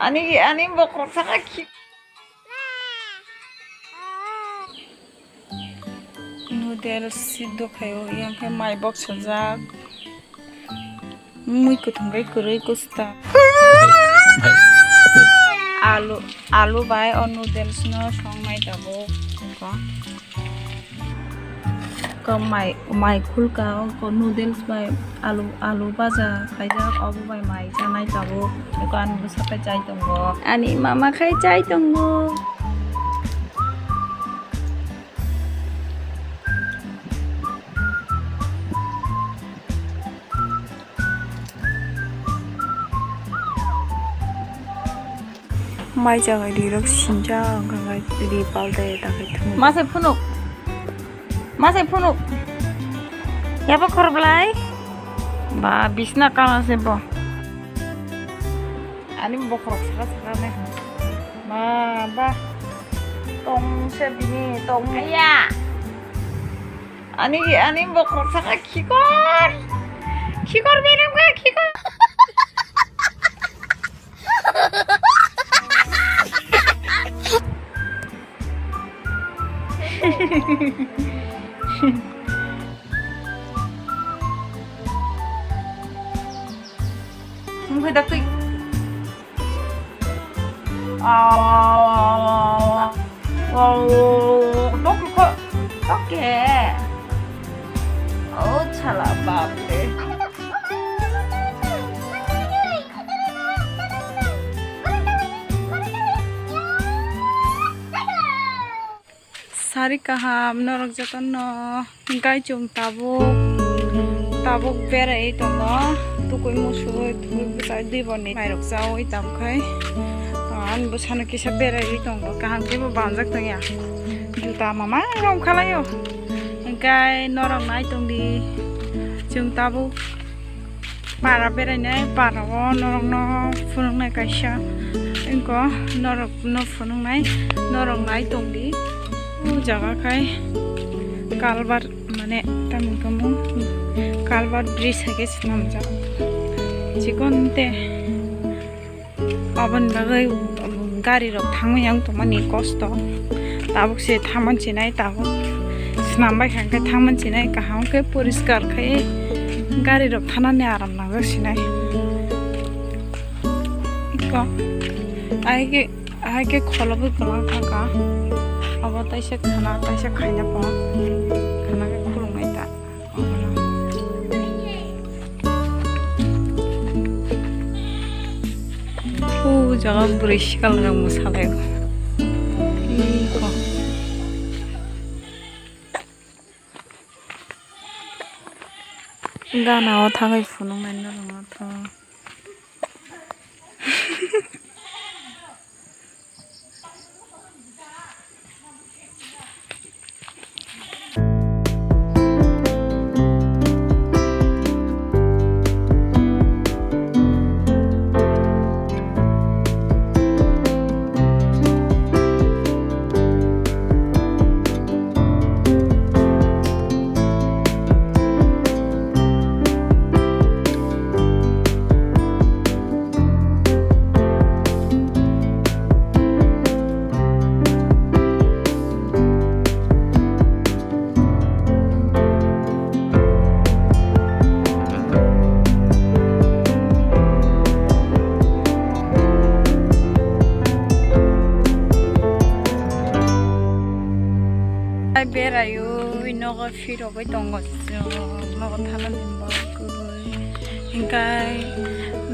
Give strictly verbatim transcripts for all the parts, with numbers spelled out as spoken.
Ani, ani bokhorok saka khi. Noodles siddo khaio, yang khe mai boksajak. Mui kwthwng bai kwrwi kusta. Alu, alu bai o noodles no songnai tabuk. Ko mai, mai khulka o noodles bai alu, alu baja khaijak, obo bai mai chanai tabuk. Eko ani bwsa khe chai tongo. Ani mama khe chai tongo. Mai jaga rirok sinjak, wngkha khe ri pal de ta khe thung. Masai phunuk. Masai phunuk. Yabo khorblai. Ba, bisna kala se bo. Ani bokhorok saka saka ne. Ba, ba. Tong se bini, tong. Aya. Ani, ani bokhorok saka khikor. Khikor berem kha, khikor. Mungkhe dak twi. Tok kok, tok ke. Oh, chala bap re. Sari kaham norok jotono, hingkai chwng tabuk, tabuk berai tongo, tukui musui, tukui bwsai dui boni mairok chaui tabuk khai. Ani bwsano kisa berai tongo, kaham khe bo banjak tongya, juta mama romkhalaio, hingkai norok nai tongdi, chwng tabuk. Para berainai, para o norokno phunuknai kaisa. Engko norokno phunuknai, norok nai tongdi. O jaga khai culvert, mane, tamni kamo culvert bridge hai khe swnamjak. Chikon te. Aboni bagwi gari rok thangwi yang tongmani kosto. Tabuk se thangman sinai, tabuk swnam bai kha, hwnkhe thangman sinai, kaham khe poriskar khai gari rok thanani aram nangjak sinai. Iko, ahai khe, ahai khe kholobwi kwlang thangkha. Abo taisa khana, taisa khaina pho. Khana khe khulumnai ta. O jaga bwrwi sikal rok mwsalai. Gana o thangwi phunuknai norok no to. Ai berayo, nogo phirogwi tongo, nogo thanani bagwi. Hinkhe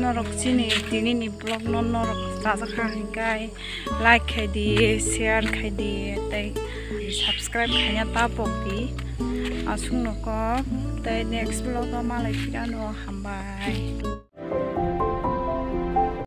norok chini tinini vlog no norok chajakha hinkhe like khai di, share khai di, tei subscribe khaina ta pok di. Aswk no kok, tei next vlog o malai phirano, hambai.